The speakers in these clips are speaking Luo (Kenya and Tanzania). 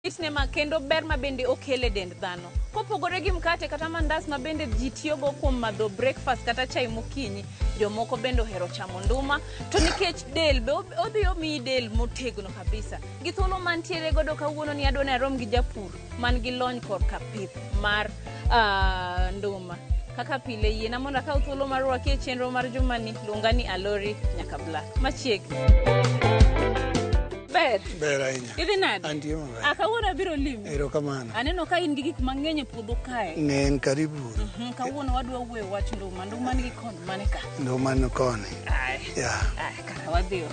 Litne ma kendo ber ma bende okele dend dhano. Kopogore gi mkate kata mandas ma bende ji tiyogo kuom madho breakfast kata chai mokinyi, jomoko bende ohero chamo nduma to nikech del be odhi omiyi del motegno kabisa. Gi thuolo mantiere godo kawuono ni adwa ni arom gi japur man gi lony korka pith mar nduma. Kaka pile yiena mondo akaw thuolo mar rwaki e chenro mar jumani, luonga ni Alori nyaka Black. Machiegni. Ber. Ber ahinya. Idhi nade? Antie maber. Ah, kawuono abiro limi. Erokamano. Aneno ka in gi gik mang'eny e puodho kae. Ng'eny karibu. Kawuono wadwa wuoyo wach nduma. Nduma nigi kon mane ka? Nduma ni koni. Ai. Yeah. Ai, kara wadhi.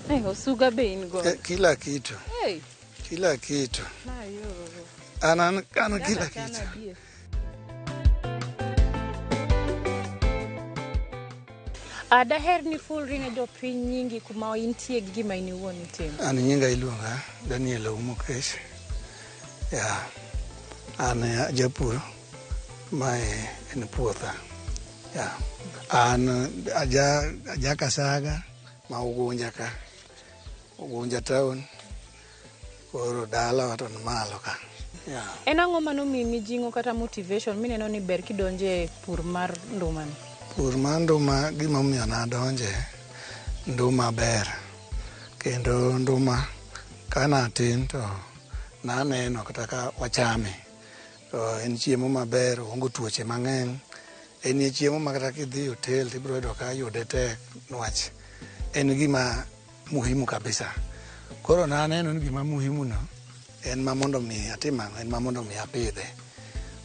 Hey, osuga be in godo. Kila kitu. Hey. Kila kitu. Ayo. An an kila kitu. Daher ni fulri ne jopiny nyingi kuma intie gi gima in iwuon itimo. An nyinga iluonga Daniel Oumo Kesh. Yeah. An japur, mae en puotha. Yeah. An aja Kasaga ma Ugunja ka. Ugunja town. Koro dalawa to ni malo ka. Yeah. En ang'o manomiyi mijing'o kata motivation mineno ni ber kidonje e pur mar nduma ni? Pur mar nduma gima omiyo nadonje, nduma ber. Kendo nduma ka natin to naneno kata ka wachame. To en chiemo maber, oonge tuoche mang'eny. En e chiemo ma kata kidhi e hotel tibiro yudo ka yude tek niwach en gima muhimu kabisa. Koro naneno ni gima muhimu no en ma mondo mi atim ang'o, en ma mondo mi apidhe.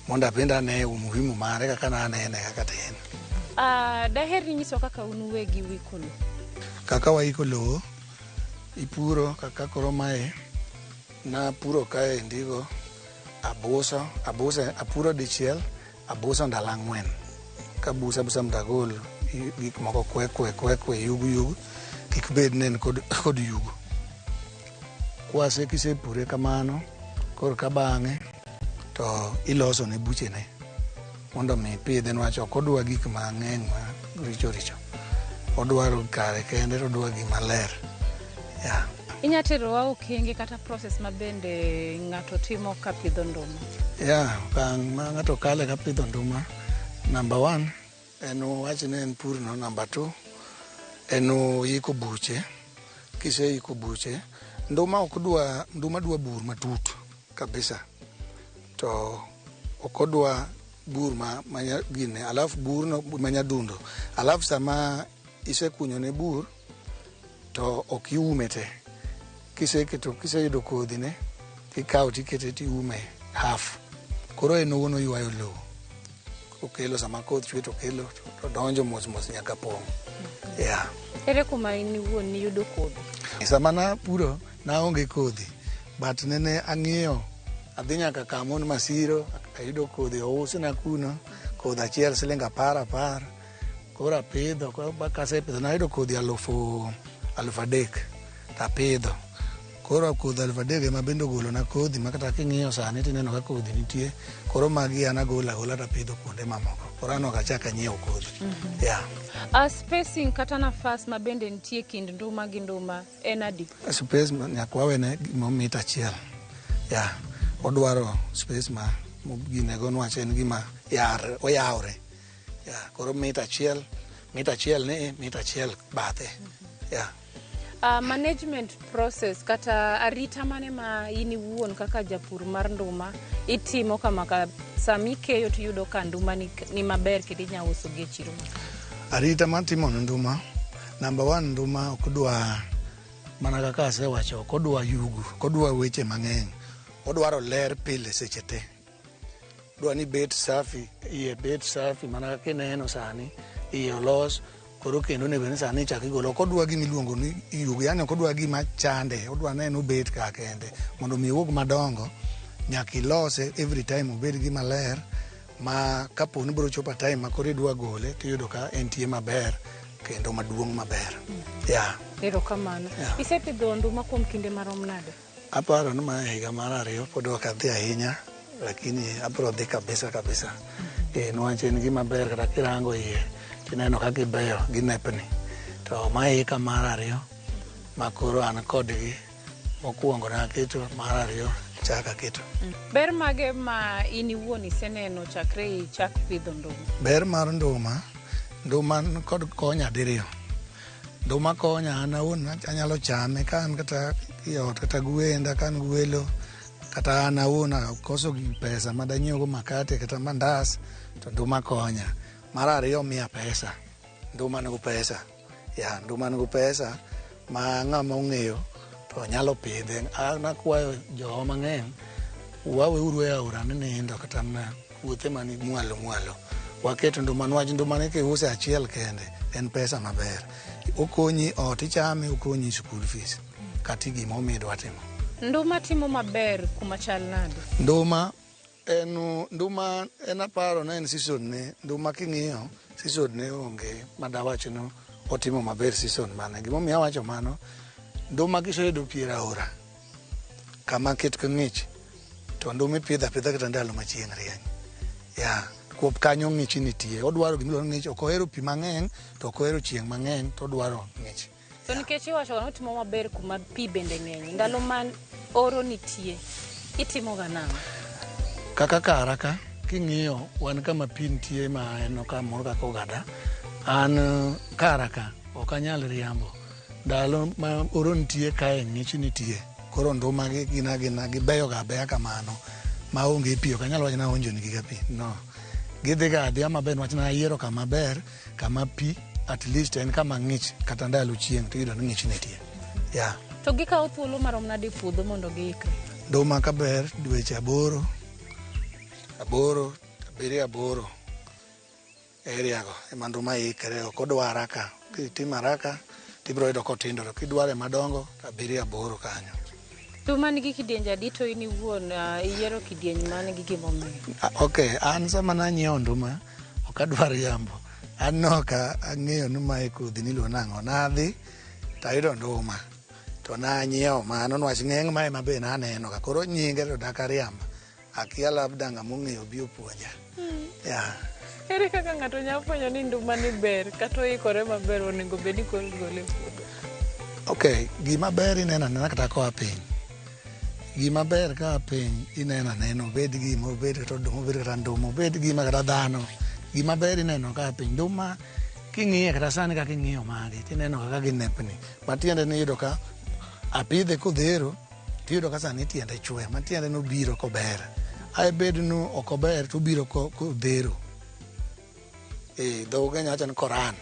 Mondo abende ane umuhimu mare kaka nanene kaka tin. Daher ni nyiswa kaka un uwegi uiko lowo. Kaka waiko lowo, ipuro kaka koro mae, napuro kaendigo, abuso, abuse, apuro dichiel, abuso ndalo ang'wen. Kabuso abusa mondo agol gik moko kwe kwe kwe kwe yugu yugu, kik bed ni en kod yugu. Kwase kisepure kamano, koro ka bang'e to iloso ne buchene mondo mi ipidhe niwach ok odwa gik mang'eny ma richo richo. Odwaro kare kende to odwa gima ler. Yeah. Inya terowa okenge kata process ma bende ng'ato timo ka pidho nduma? Yeah, okang' ma ng'ato kale ka pidho nduma, number 1 en wach ni en pur no, number 2 en yiko buche. Kiseiko buche, nduma ok dwa, nduma dwa bur matut kabisa. To ok odwa bur ma gine, alafu bur no manyadundo. Alafu sama isekunyo ne bur to ok iume te. Kiseketo, kiseyudo kodhi ne, tikawo tikete tiume half. Koro en owuon oywayo lowo. Okelo sama koth chwe to okelo to donjo mos mos nyaka pong'. Yeah. Ere kuma in iwuon niyudo kodhi? Sama napuro naonge kodhi, but nene ang'iyo, adhi nyaka Kamon Masiro, ayudo kodhi ousna kuno, kodhi achiel siling 10 10. Koro apidho, koro kasepidho nayudo kodhi 3,000 tapidho. Koro kodhi 3,000 ema bende ogolona kodhi ma kata king'iyo sani tineno ka kodhi nitie. Koro magi an agola agola tapidho kuonde mamoko. Koro an ok achak anyiew kodhi. Yeah. Spacing kata nafas ma bende nitie kind nduma gi nduma en adi? Space nyaka wawene gimo mita achiel. Yeah. Odwaro space ma ginego niwach en gima oyawre. Yeah. Koro mita achiel, mita achiel ni, mita achiel bathe. Yeah. Management process kata arita mane ma in iwuon kaka japur mar nduma itimo kama ka sami ikeyo tiyudo ka nduma ni maber kendo inya uso gi e chiro ma? Arita matimo ne nduma, number 1 nduma ok dwa mana kaka asewacho, ok odwa yugu, ok odwa weche mang'eny. Odwaro ler pile seche te. Dwa ni bet safi, iye bet safi mana kaka ineno sani, iye olos. Koro kendo onego ni sani ichak igolo. Ok odwa gima iluongo ni yugi, yani ok odwa gima chande, odwa ni en obet ka kende. Mondo mi owuog madongo, nyaka ilose every time obed gima ler, ma kapo ni biro chopo time ma koro idwa gole, tiyudo ka entie maber kendo maduong' maber. Yeah. Erokamano. Yeah. Isepidho nduma kuom kinde marom nade? Aparo ni ma higa mar ariyo pod ok adhi ahinya, lakini abiro dhi kabisa kabisa. Niwach en gima ber kata kirango iye tineno ka gibeyo ginepni. To ma hika mar ariyo ma koro an kodgi. Mokwongo naketo, mar ariyo chak aketo. Ber mage ma in iwuon iseneno chakre ichak pidho nduma? Ber mar nduma, nduma kod konya diriyo. Nduma konya an awuon anyalo chame ka an kata e ot kata gwenda ka an gwelo kata an awuon akoso gi pesa madanyiew go makate kata mandas to nduma konya. Mar ariyo miya pesa. Nduma nigi pesa. Ya, nduma nigi pesa ma ng'ama ong'eyo to nyalo pidhe. An akwayo jowa mang'eny waweuru e aora ni nindo kata mana puothe mani mwalo mwalo. Waket nduma niwach nduma ni kiuse achiel kende en pesa maber. Okonyi ot ichame, okonyi school fees kata gima idwa timo. Nduma timo maber kuma chal nade? Nduma en nduma en aparo ne en season ne nduma king'iyo season ne onge madawach ni otimo maber season mane. Gimomiyo awacho mano, nduma kiseyudo pi e aora kama ket ka ng'ich to nduma ipidho apidha kata ndalo ma chieng' rieny. Ya, kuop kanyo ng'ich nitie. Odwaro gimiluongo ni ng'ich. Ok ohero pi mang'eny to ok ohero chieng' mang'eny to odwaro ng'ich. To nikech iwacho ni otimo maber kuma pi bende ng'eny, ndalo ma oro nitie, itimo ga nang'o? Kaka kara ka, king'iyo wan kama pi nitie ma en kamoro kaka Ogada, an kara ka ok anyal riambo. Ndalo ma oro nitie kae ng'ich nitie. Koro nduma gi gin agina gibeyo ga abeya kamano maonge pi ok anyal wacho ni aonjo negi ga pi. No. Gidhi ga adhiya maber niwach nayiero kama ber, kama pi at least en kama ng'ich kata ndalo chieng' tiyudo ni ng'ich nitie. Yeah. To gikawo thuolo marom nade e puodho mondo giikre? Nduma kaber dweche aboro, aboro, abiriyo aboro. Area go ema nduma ikre, ok odwa haraka. Kitimo haraka tibiro yudo kotindo, to kidware madongo to abiriyo aboro kanyo. Nduma nigi kidienje adi to in iwuon iyiero kidieny mane gi gimomiyo? Ok, an sama nanyiewo nduma ok adwar riambo. An nok ang'eyo ni mae kodhi niluongo nang'o. Nadhi tayudo nduma to nanyiewo mano niwach ng'eng' mae ma be naneno ka. Koro nyinge to dak ariamb. Akia labda ng'ama ong'eyo obi opuonja. Yeah. Ere kaka ng'ato nyalo fwenyo ni nduma ni ber kata oikore maber onego bed ni koro igole e puodho? Ok, gima ber ineno anena kata koa piny. Gima ber koa piny ineno anena obed gima obed kata oduma obed kata nduma obed gima kata dhano. Gima ber ineno koa piny. Nduma king'iye kata sani kaka ing'iyo magi tineno kaka ginepni. Matiende ni iyudo ka apidhe kodhero tiyudo ka sani tiende chwe matiende ni obiro kober. Ae bed ni ok ober to obiro kodhero. Dho Kenya wacho ni koran.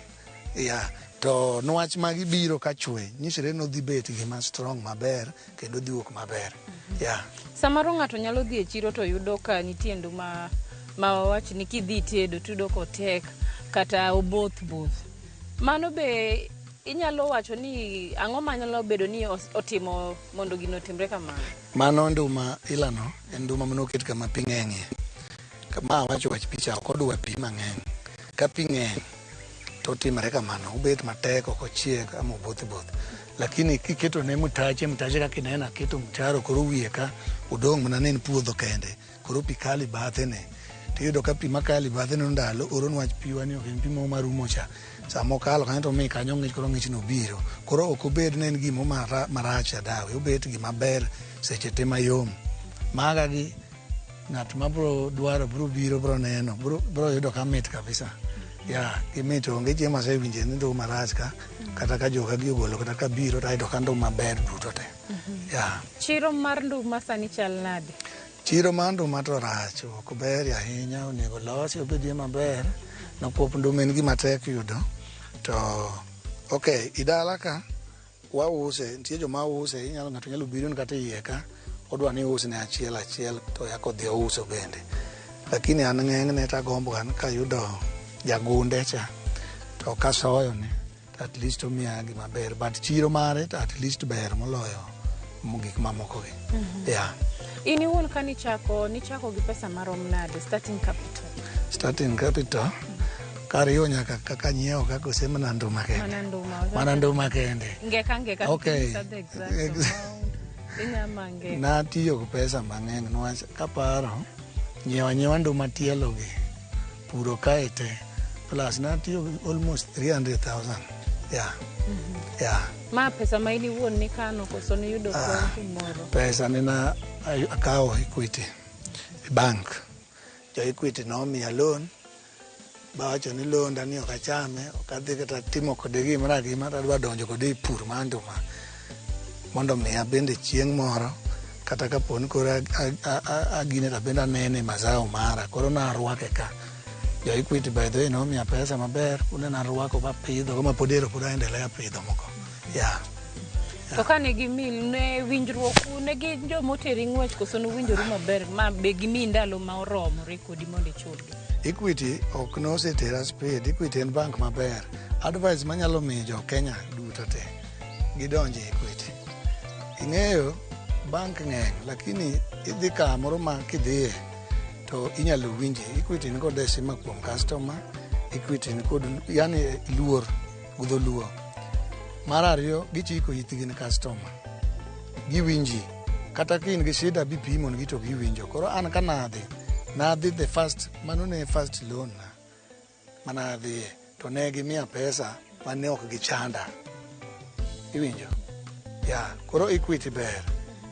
Yeah. To niwach magi biro ka chwe nyisre ni odhi bet gima strong maber kendo dhi wuok maber. Yeah. Samoro ng'ato nyalo dhi e chiro to yudo ka nitie nduma ma wawach ni kidhi tedo tiyudo kotek kata oboth both. Mano be inyalo wacho ni ang'o manyalo bedo ni otimo mondo gino otimre kamano? Mano nduma ilano en nduma manoket kama pi ng'enyie. Ma awacho wach pi cha ok odwa pi mang'eny. Ka pi ng'eny to otimore kamano, obet matek ok ochiek ama oboth both. Lakini kiketo ne mtache, mtache kaka ineno aketo mtaro koro wiye ka odong' mana ne en puodho kende. Koro pi kalo e bathene. Tiyudo ka pi makalo e bathe no ndalo oro niwach piwa ni ok en pi moro marumo cha. Sama okalo kanyo to mi kanyo ng'ich koro ng'ich no biro. Koro ok obed ni en gimo marach adawi, obet gima ber seche te mayom. Maga gi ng'at ma bro dwaro bro biro bro neno bro yudo ka mit kabisa. Ya, gimit onge chieng' masewinje ni nduma rach ka kata ka joka gi ogolo kata ka biro to ayudo ka nduma ber duto te. Ya. Chiro mar nduma sani chal nade? Chiro mar nduma to rach, ok ber ahinya, onego losi obedie maber. Nokwop nduma en gima tek yudo. To ok, idala ka wause, nitie joma use, inyalo ng'ato nyalo biro kata iye ka odwa ni usne achiel achiel to yako odhi ouso bende. Lakini an ng'enyne tagombo ga ni kayudo jagunde cha to kasoyo ne to at least omiya gima ber. But chiro mare to at least ber moloyo gik mamoko gi. Yeah. In iwuon ka nichako, nichako gi pesa marom nade, starting capital? Starting capital kariwo nyaka kaka nyiewo kaka osemana nduma kende. Mana nduma. Mana nduma kende. Ngeka ngeka. Okay. Nyisa the exact amount. Inya mange. Natiyo gi pesa mang'eny niwach kaparo nyiewo anyiewa nduma tielo gi puro kae te plus natiyo gi almost 300,000, yeah. Ma pesa ma in iwuon nikano koso niyudo kuom kumoro? Pesa ne na akawo Equity e bank. Jo Equity nomiya loan, bawacho ni loan ni ok achame, ok adhi kata timo kode gimoro agima, tadwa donjo kode e pur mar nduma mondo miya bende chieng' moro kata kapo ni koro agine to bende anene mazao mara. Koro narwake ka jo Equity, by the way, nomiya pesa maber kune narwako mapidho ma pod ero pod aendelea pidho moko, yeah. To kane gimil ne winjruok ne gin jomoteri ng'wech koso nuwinjoru maber ma be gimiyi ndalo ma oromore kodi mondo ichulgi? Equity ok nosetera speed. Equity en bank maber. Advice manyalo miyo jo Kenya duto te, gidonje Equity. Ing'eyo bank ng'eny, lakini idhi kamoro ma kidhiye to inyalo winji. Equity ni kod heshima kuom customer. Equity ni kod yani luor gi dholuo. Mar ariyo, gichiko itgi ne customer. Giwinji. Kata ka in gi shida bipimo negi to giwinjo. Koro an ka nadhi, nadhi the first, mano ne first loan na mana adhiye to ne gimiya pesa mane ok gichanda. Iwinjo? Ya, koro Equity ber.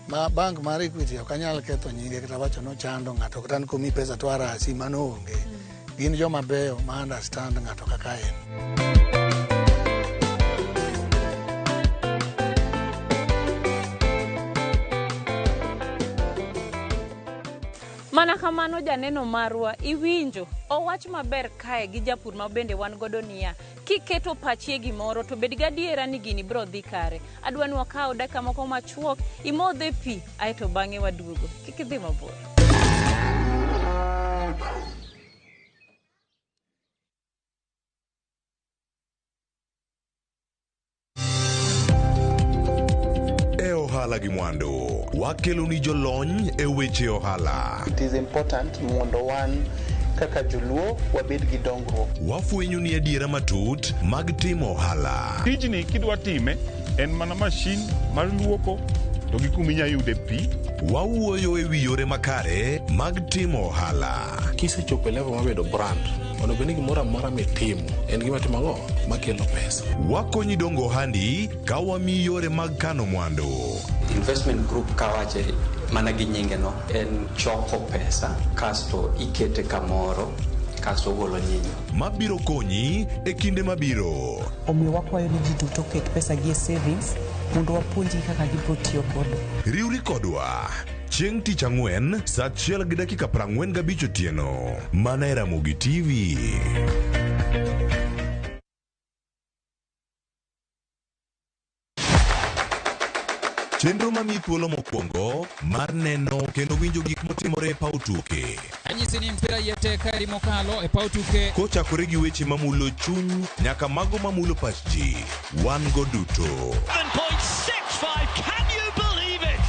Ma bank mar Equity ok anyal ketho nyinge kata wacho nochando ng'ato kata ni komiyi pesa to arasi, mano onge. Gin joma beyo ma understand ng'ato kaka en. Mana kamano, janeno marwa, iwinjo owach maber kae gi japur ma bende wan godo niya, kiketo pachi e gimoro to bed gadiera ni gini biro dhi kare. Adwa ni wakaw dakika moko machuok imodhe pi, aeto bang'e waduogo. Kik idhi mabor. E ohala gi mwandu, wakelo ni jolony e weche ohala. It is important mondo wan kaka joluo wabed gi dongruok. Wafwenyo ni adiera matut mag timo ohala. Tijni kidwa time en mana mashin mar luoko to gi kuma inya yude pi. Wawuoyo e wi yore makare mag timo ohala. Kisechopo e level mar bedo brand, onego bed ni gimoro amora mitimo en gima timo ang'o makelo pesa. Wakonyi dongo ohandi ka wamiyi yore mag kano mwandu. Investment group kawache mana gi nyinge no en choko pesa kasto ikete kamoro kasto ogolo nyinyo. Mabiro konyi e kinde mabiro. Omiyo wakwayo ni ji duto oket pesa gi e savings mondo wapuonjgi kaka gibiro tiyo godo. Riwri kodwa chieng' tich ang'wen sa 1:45 otieno mana e Ramogi TV. Chenro mamiyi thuolo mokwongo mar neno kendo winjo gik motimore e paw tuke. Anyisi ni mpira iye tek kaeri mokalo e paw tuke. Kochakore gi weche mamulo chuny nyaka mago mamulo pach ji, wan go duto. 7.65. Can you believe it?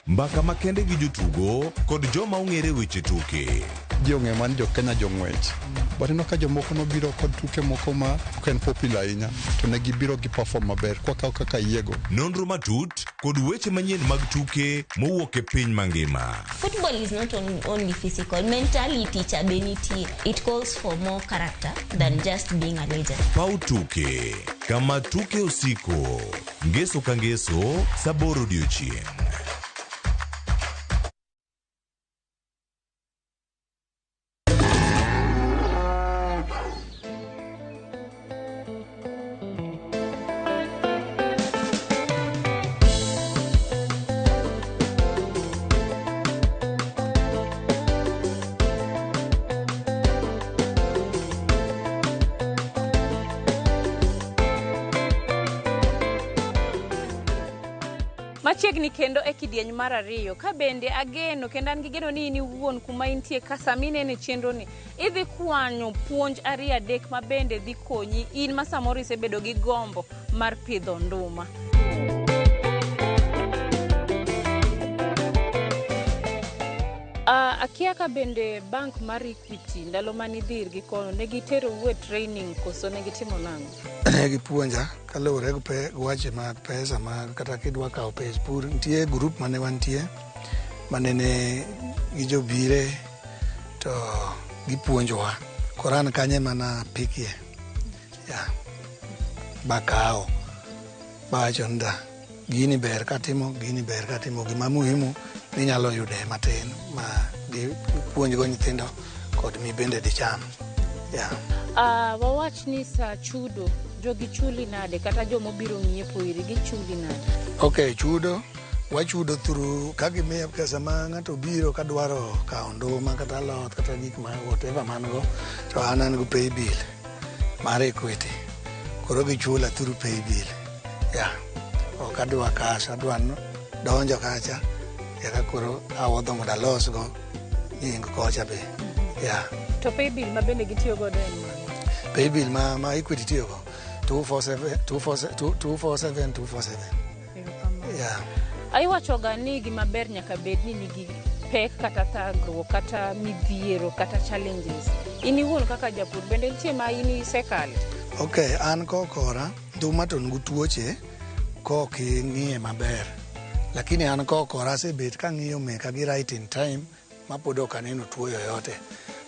Mbaka makende gi jotugo kod joma ong'ere weche tuke. Ji ong'eyo mana ni jo Kenya jong'wech. But ineno ka jomoko nobiro kod tuke moko ma ok en popular ahinya to ne gibiro gi perform maber kwakawo kaka yiego. Nonro matut kod weche manyien mag tuke mowuok e piny mangima. Football is not only physical, mentality cha be nitie. It calls for more character than just being a legend. Paw tuke kama tuke osiko ngeso ka ngeso sa 8 odiochieng'. Machiegni kendo e kidieny mar ariyo ka bende ageno kendo an gi geno ni in iwuon kuma intie ka sama inene chenro ni idhi kwanyo puonj ariyo adek ma bende dhi konyi in ma samoro isebedo gi gombo mar pidho nduma. Akia ka bende bank mar Equity ndalo mane idhi irgi kono ne giterou e training koso ne gitimo nang'o? Ne gipuonja kaluwore gi weche mag pesa mag kata kidwa kawo pes pur. Nitie group mane wantie manene gijobire to gipuonjowa. Koro an kanyo ema napikie. Ya. Bakawo. Bawacho ni da gini ber katimo, gini ber katimo. Gima muhimu ninyalo yude matin ma dipuonjgo nyithindo kod mibende dicham. Ya. Wawach ni sa chudo jogi chuli nade kata jomobiro ng'iepo iri gichuli nade? Ok, chudo wachudo through ka gimiyo pesa ma ng'ato biro kadwaro kawo nduma kata alot kata gik ma whatever man go to an gi pay bill mar Equity. Koro gichula through pay bill. Ya. Ok adwa cash, adwa donjo kacha eka koro awuotho mondo alosgo nying kocha be. Ya. To pay bill ma bende gitiyo godo en mane? Pay bill ma Equity tiyogo 247 247 247 247. Erokamano. Ya. Iwachoga ni gima ber nyaka bed ni nigi pek kata thagruok kata midhiero kata challenges. In iwuon kaka japur bende nitie ma in isekale? Ok, an kokora, nduma to nigi tuoche kok ing'iye maber. Lakini an kokora asebet kang'iyo meka gi right in time ma pod ok aneno tuo yoyote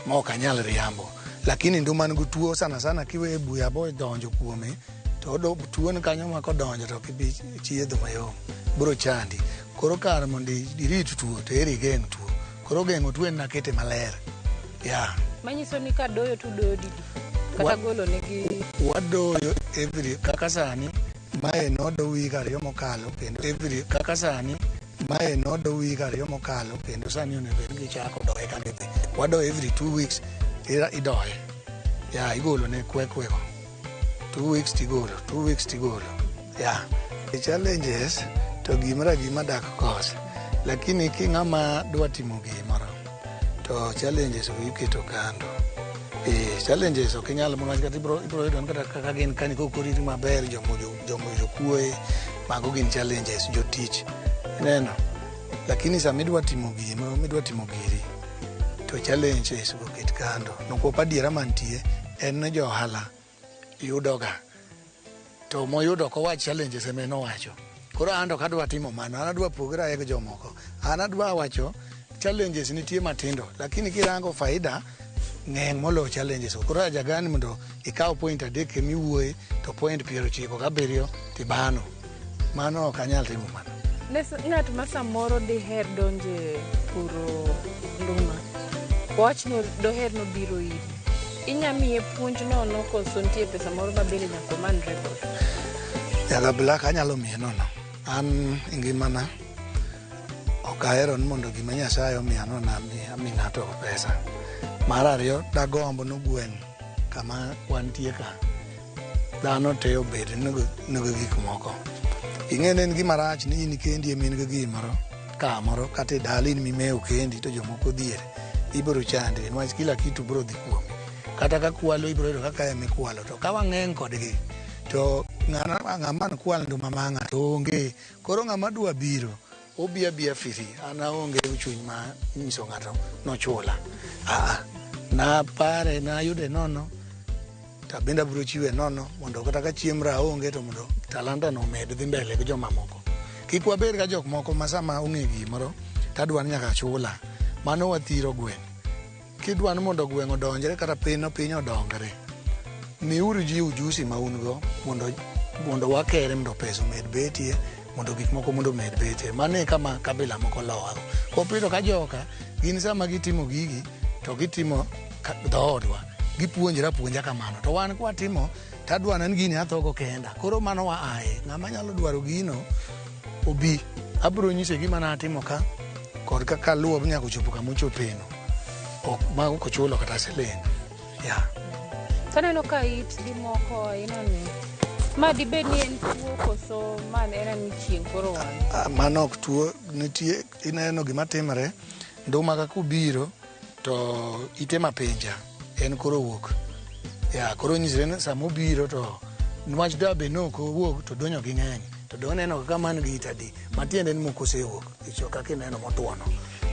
ma ok anyal riambo. Lakini nduma nigi tuo sana sana kiweye buya bodonjo kuome to tuo kanyo ma kodonjo to ok ibi chiedho mayom. Biro chandi. Koro kar mondo irit tuo to eri igeng' tuo. Koro geng'o tuo en nakete maler. Ya. Manyiso ni ka doyo to udoyo didi? Kata golo negi Wadoyo every kaka sani mae nodo week 2 mokalo kendo every kaka sani mae nodo week 2 mokalo kendo sani onego bed ni gichako doye ka gidhi. Wadoyo every 2 weeks idoye. Ya igolo ne kwekwe go. 2 weeks tigolo, 2 weeks tigolo. Ya. The challenges to gimoro agima dak kos. Lakini ki ng'ama dwa timo gimoro to challenges go iketo kando. Challenges ok inyal mana kata ibro yudo kata kaka gin kani kok oriti maber jomo jokuoye mago gin challenges jotich ineno. Lakini sama idwa timo gima midwa timo giri to challenges go ket kando. Nokwop adiera mantie en ni jo ohala yudoga to moyudo ok owach challenges ema en owacho. Koro an to kadwa timo mano an adwa pogra gi jomoko. An adwa wacho challenges nitie matindo lakini kirango faida ng'eny moloyo challenges go. Koro ajagani mondo ikaw point 3 emiwuoye to point 97 tibano. Mano ok anyal timo mano. Ne ng'at ma samoro diher donje puro nduma, wach no doher nobiro iri. Inya miye puonj nono koso nitie pesa moro ma bende nyaka omanre godo? Nyaka black anyalo miye nono. An e ngimana ok ahero ni mondo gima Nyasaye omiya nono ami ng'ato pesa. Mar ariyo dagombo ni gweng' kama wantie ka dhano te obed nigi gik moko. Ing'e ni en gima rach ni in kendi ema in gi gimoro kamoro kata e dala in mimewo kendi to jomoko odhier. Ibiro chandi niwach kila kitu biro dhi kuomi. Kata ka kwalo ibiro yudo kaka ema ikwalo to ka wang'eny kodgi to ng'ama kwal nduma ma ng'ato onge. Koro ng'ama dwa biro obi abiya free. An aonge chuny ma nyiso ng'ato nochula. Napare nayude nono to bende abiro chiwe nono mondo kata ka chiembra aonge to mondo talanta no omed dhi mbele gi jomamoko. Kik wabed ka jok moko ma sama ong'e gimoro tadwa ni nyaka chula. Mano wathiro gweng'. Kidwa ni mondo gweng' odonjre kata piny odongre, miuru ji ujusi ma un go mondo wakere mondo pesa omed betie, mondo gik moko mondo omed betie. Mano e kama kabila moko lowago. Kopito ka joka gin sama gitimo gigi to gitimo dhoodwa. Gipuonjre apuonja kamano. To wan kwatimo tadwa ni gini athogo kenda. Koro mano wa aye. Ng'ama nyalo dwaro gino obi. Abiro nyise gima natimo ka kod kaka luwo nyaka ochopo kama ochopeno. Ok ma ok ochulo kata siling. Ya. Taneno ka it gi moko aina ni. Ma dibed ni en tuo koso ma en ni chieng' koro wang'? Mano ok tuo. Nitie ineno gima timore. Nduma kaka obiro to ite mapinja en koro wuok. Ya koro nyisre ni sama obiro to niwach da be nok owuok to donyo gi ng'eny. To do neno kaka man gi ite adi. Matiende ni moko osewuok. Icho kaka ineno motuono.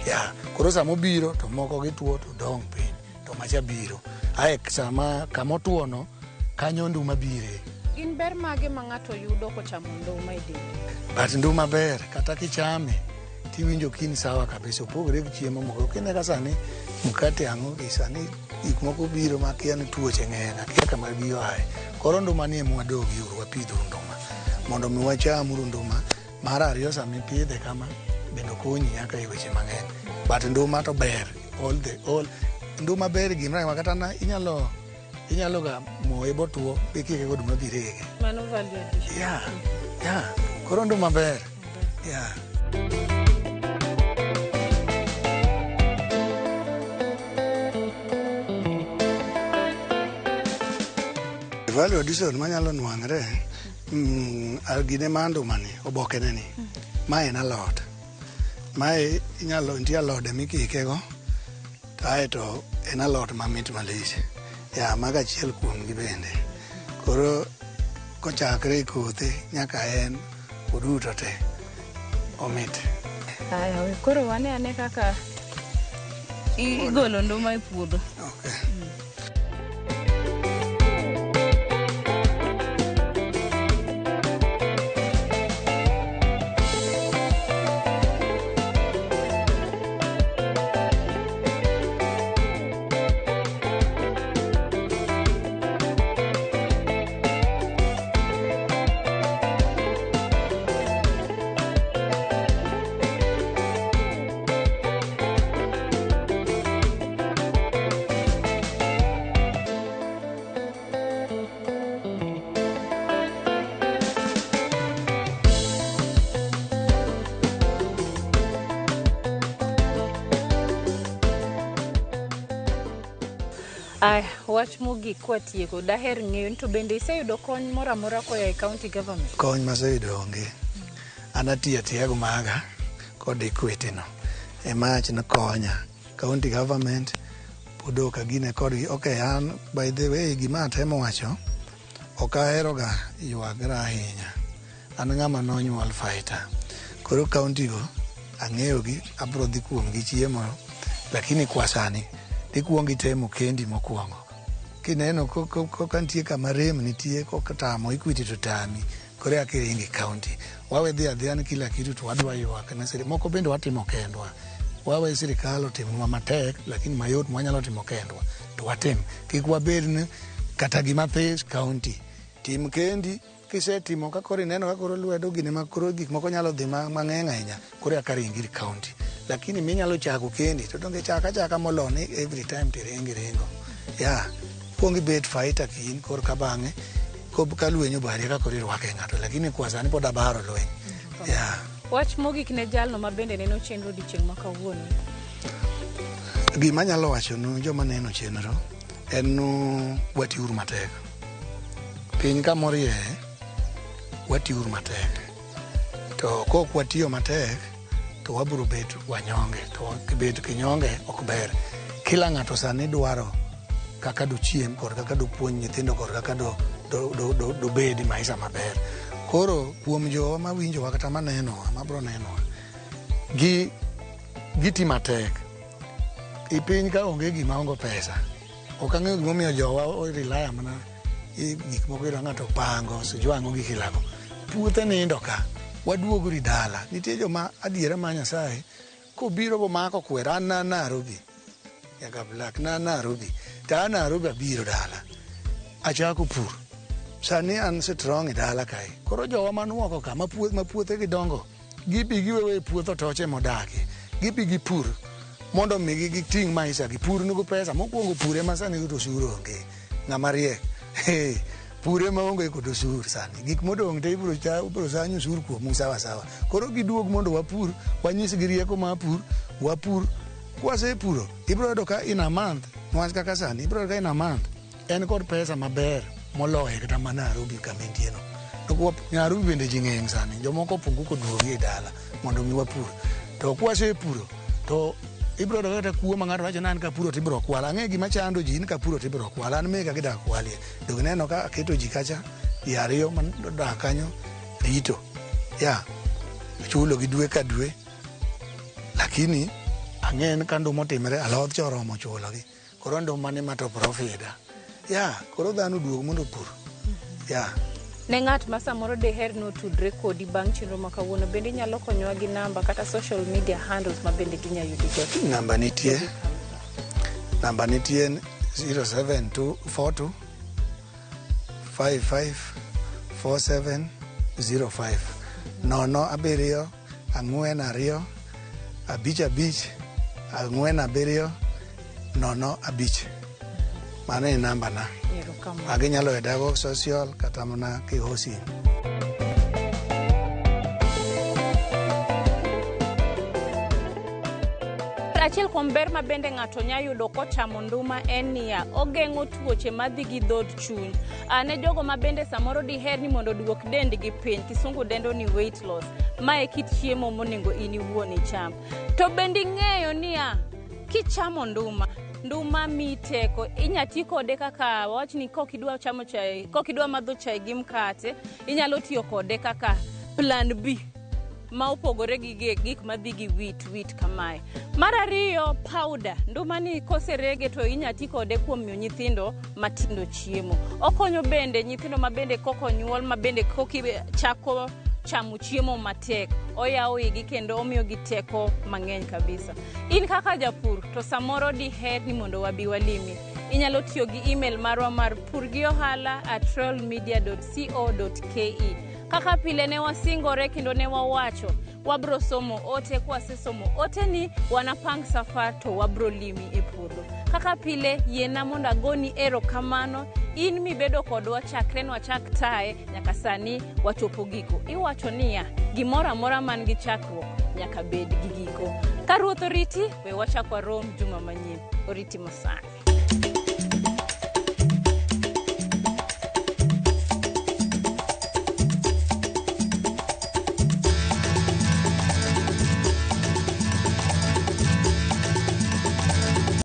Ya, koro sama obiro to moko gituo to dong' piny, to macha biro. Ae sama kamotuo no, kanyo nduma bire. Gin ber mage ma ng'ato yudo kochamo nduma e dende? But nduma ber, kata kichame, tiwinjo kin sawa kabisa, opogore gi chiemo moko. Kine ka sani mkate ang'o gi sani gik moko biro ma akia ni tuoche ng'eny, akia kama gioaye. Koro nduma ni ema wadogi uru, wapidh uru nduma. Mondo mi wacham uru nduma. Mar ariyo sama ipidhe kama, bende okonyi nyaka e weche mang'eny. But nduma to ber, all the, all, nduma ber gimoro amora kata na inyalo inyalo ga moye botuo bikike kod oduma birege. Mano value addition. Yeah. Koro nduma ber. Yeah. Value addition manyalo nwang're gine mar nduma ni, obokene ni, mae en alot. Mae inyalo nitie alode mikike go, to aeto en alot mamit malich. Ya, mago achiel kuomgi bende. Koro kochakre e kothe nyaka en oduto te omit. Aya, we koro wane ane kaka igolo nduma e puodho. Okay. Aya, wach mogik kwatieko, daher ng'eyo ni to bende iseyudo kony moro amora koa e county government? Kony maseyudo onge. An atiyo atiya gi maga kod Equity no. Ema awach ni konya. County government pod ok agine kodgi. Okay, an by the way gima atemo wacho, ok ahero ga ywagra ahinya. An ng'ama nonyuol fighter. Koro county go ang'eyo gi, abro dhi kuom gi chiemo, lakini kwa sani ikuongo itemo kendi mokwongo. Kineno ka nitie kama rem nitie kotamo Equity to tami, koro eka iringo e county. Wawe dhi adhiya ni kila kitu to wadwa ywak ne sirikal. Moko bende watimo kendwa. Wawe sirikal otimnwa matek, lakini mayot mwanyalo timo kendwa to watim. Kik wabed ni kata gima this county. Tim kendi, kisetimo ka koro ineno ka koro lwedo gine ma koro gik moko nyalo dhi mang'eny ahinya, koro eka ringi ir county. Lakini minyalo chako kendi, to donge chaka achaka molo ni every time tiringi ringo. Yeah, kuong ibet fighter kiin koro ka bang'e, ka lweny obari eka koro irwake ng'ato. Lakini kwa sani pod abaro lweny. Yeah. Wach mogik ne jalno ma bende neno chenro odiochieng' ma kawuono. Gima anyalo wacho nu joma neno chenro en nu watiuru matek. Piny kamorieye, watiuru matek. To kok watiyo matek, to wabiro bet wanyonge. To bet kinyonge ok ber. Kila ng'ato sani dwaro kaka dochiem kod kaka dopuonj nyithindo kod kaka dobed maisha maber. Koro kuom jowa mawinjowa kata manenowa, mabro nenowa, giti matek. I piny ka onge gima ongo pesa. Ok ang'eyo gimomiyo jowa o rely mana gik moko iyudo ng'ato opango, sijui ang'o gi kilago. Puothe nindo ka, waduog uru dala. Nitie joma adiera ma Nyasaye kobiro bomako kwer, an na Nairobi. Nyaka Black na Nairobi. To an Nairobi abiro dala. Achako pur. Sani an strong e dala kae. Koro jowa man oko ka ma puothe gi dongo, gibi giwewe e puoth otoche modake. Gibi gipur mondo mi giting' maisha gi. Pur nigi pesa. Mokwongo pur ema sani to osuru onge. Ng'ama riek. Hey, pur ema onge kod osuru sani. Gik modong' te ibiro sany osuru kuomu sawa sawa. Koro giduog mondo wapur, wanyisgi rieko mar pur, wapur. Kwasepuro, ibiro yudo ka in a month, niwach kaka sani, ibiro yudo ka in a month, en kod pesa maber moloyo kata mana Nairobi kama entie no. Nairobi bende ji ng'eny sani, jomoko opungu koduogi e dala mondo mi wapur. To kwasepuro, to ibiro yudo kata kuo ma ng'ato wacho ni an kapuro to ibiro kwala. Ang'e gima chando ji ni kapuro to ibiro kwala. An mega gidak kwalie. Donge ineno ka aketo ji kacha, ji ariyo modak kanyo rito. Ya, chulo gi dwe ka dwe. Lakini Ang'e ni ka nduma otimre alodh cha oromo chulogi. Koro nduma ni ma to profida. Ya, koro dhano oduog mondo opur. Ya. Ne ng'at ma samoro deher ni otudre kodi bang' chenro ma kawuono, bende inyalo konyowa gi namba kata social media handles ma bende ginya yudi godo? Namba nitie. Namba nitie 07242 55 47 05 0 7 4 2 5 5 4 7 0 5. Mano e namba na. Erokamano. Maginyalo yudago social kata mana kigo simu. Achiel kuom ber ma bende ng'ato nya yudo kochamo nduma en niya, ogeng'o tuoche madhi gi dhod chuny. Ne jogo ma bende samoro diher ni mondo oduok dendgi piny, kisungu dendo ni weight loss. Ma e kit chiemo monego in iwuon icham. To bende ing'eyo niya, kichamo nduma, nduma miyi teko, inya ti kode kaka wawach ni kokidwa chamo chai, kokidwa madho chai gi mkate, inyalo tiyo kode kaka plan B ma opogore gi gik madhi gi wheat wheat kamae. Mar ariyo, powder. Nduma ni koserege to inya ti kode kuom miyo nyithindo matindo chiemo. Okonyo bende nyithindo ma bende kok onyuol ma bende koki chako chamo chiemo matek, oyawo igi kendo omiyogi teko mang'eny kabisa. In kaka japur to samoro diher ni mondo wabi walimi. Inyalo tiyo gi email marwa mar purgiohala@royalmedia.co.ke. Kaka pile ne wasingore kendo ne wawacho, wabro somo ote, kwasesomo ote ni wanapang safar to wabro limi e puodho. Kaka pile, yiena mondo agoni erokamano, in mibedo kodwa chakre nwachak taye nyaka sani wachopo giko. Iwacho niya, gimoro amora man gi chakruok nyaka bed gi giko. Ka Ruoth oriti, we wachak warom juma manyien. Oriti masani.